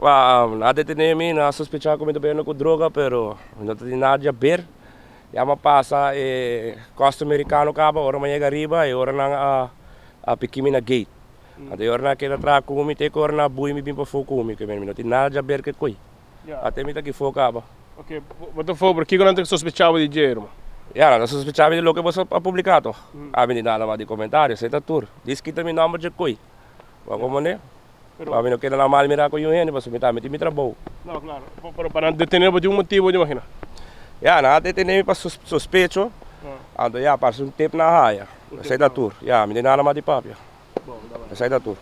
Nan a detene mi, nan a sospecha ku mi ta bende ku droga, pero mi no ta tin nada di haber. Ya mi a pasa e costa americano caba, ora mi a yega ariba e ora nan a piki mi na gate. Anto e ora nan a keda traha ku mi te ku ora nan a bui mi bin pafó ku mi, mi no tin nada di haber ku e koi. Ate mi ta aki fo caba. Ok, bo ta fo, pero kiko nan ta sospecha bo di dje, herman? Ya, nan ta sospecha mi di loke bo a publica to. Ami di nada mas di comentario, esei ta tur. Dis kita mi nomber dje koi. Bo a comprende? Pa mi no keda na mal mira ku yu hende pasobra mi tambe tin mi trabou. No, klaro. Pero pa nan detene bo tin un motibo, bo imagina? Ya, nan a detene mi pa sospecho. Anto ya, parse un tip nan a haya. Esei ta tur. Ya, mi no tin nada mas di papia. Esei ta tur.